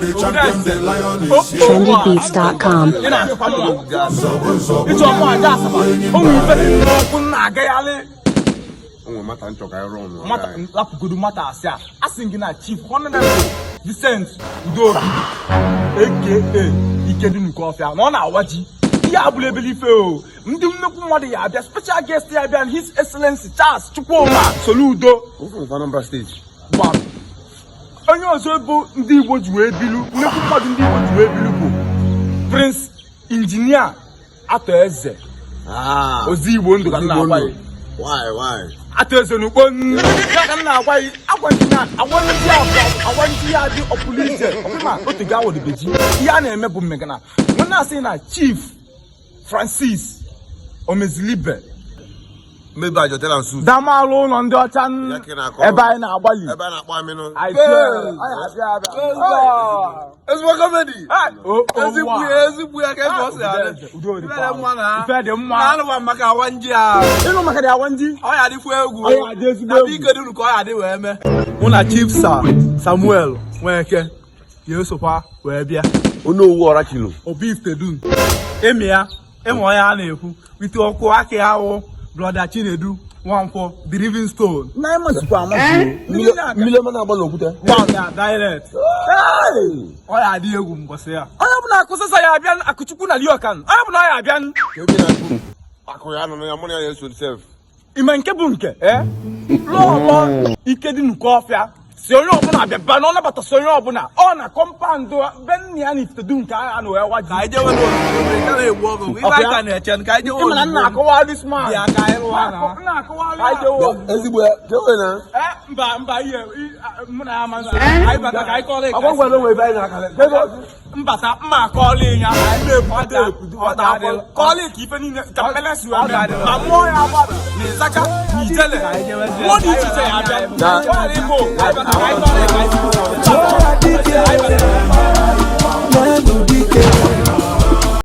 The champion, the lion is here. trendybeats.com. Ị na-achọkwa mma ịchọ ọmụ aja Asaba o nwere ife dị n'ọkụ na-agagharị. Onwe mata nchọ ka anyị rụọ ọnụ. Mata lapụgodu mata asị a asị gị na Chief Honorable Vincent Udobi, aka Ikedị Nukọfịa, na ọ na-awa ji. Ihe abụla ebele ife o. Ndị nnukwu mmadụ ya abịa, special guest ya abịa, His Excellency Charles Chukwuma Soludo. Ofe Anambra Steeti. Gbam. Onye ọzọ bụ ndị Igbo ji wee bilu, nnukwu mmadụ ndị Igbo ji wee bilu, bụ Prince Injinia Atọ Eze. Ozi Igbo ndụ ka m na-agwa gị. Why, why? Atọ Eze n'Ukpo ya ka m na-agwa gị. Agwa ndị na agwa ndị abụọ, agwa ndị ya dị ọpụrụ iche ọbụma otu ga awadobeji. Ihe a na-eme bụ mmegana nwanne. Asị na Chief Francis Omezilibe. Maybe I just tell am suit. Damalụ ụlọ ndị ọcha Ya ka ị na-akọ. ebe anyị na-agbalị. Ebe a na-akpọ Aminu. Anyị tee, anyị abịa abịa. Ezigbo comedy. Oh, Ezigbo wow. ya, ezigbo ya ka ebe ọ si adị. Udo dị. Ife dị mma na Ife dị mma. Na anụkwa m maka awa nji a. Ịnụ maka dị awa ndị. Ọ ya adịkwa egwu. Ọ ya adị ezigbo Na egwu. Biko dunu ka ọ ya adị wee mee. Mụ na Chief Sir Samuel Nweke ya esokwa wee bịa. Onowu Ọrachilo. Obi Ifitedun. Emi ya, ịma onye a na-ekwu. Wite ọkụ aka ya wụ Brother Chinedu Nwankwọ, The Living Stone. Na anyị mazikwa amazi. Mmiri ọma na-agba n'okwute. Ya direct. Ọ ya adị egwu mbọsị ya. Onye ọbụla akụsịsa ya abịa, Akụchukwu na Liokan, onye ọbụla ya abịa. Ka ebe na-akụ. Akụ ya nọ ya, mụ na ya eso sef. Ime nke bụ nke lọlọ Ikedị Nukọfịa si onye ọbụla abịa ba na ọ nabata, si onye ọbụla ọ na compound be nna ya na Ifitedun nke agha na wee waji. Ka anyị jewe n'ozugbo, ị ka na-egbu oge. Ife anyị ka na-eche ka anyị jewe Ịma na nna ozugbo. akọwa this man. Bịa ka anyị lụọ na. Nna akọwa. Ka anyị jewe ozugbo. Ezigbo ya. Ka ewe na. Mba, mba, ihe mụ na ya ama nso. Anyị bata ka anyị kọọrọ ịka. Agwa ngwa onwe ebe anyị na-akara. Ka ebe ọzọ. Mbata mma akọọla ya, anyị na-ebu Ọ ga-adị. kọọla ka ife niile ka mmele si wee Ọ mee ga-adị. ma mmụọ ya agba na ịzacha na ijele Ka anyị jewezie. mmụọ dị iche iche ya abịa. Na- Ọ ghara ịbụ anyị bata ka anyị kọọrọ ya ka anyị si.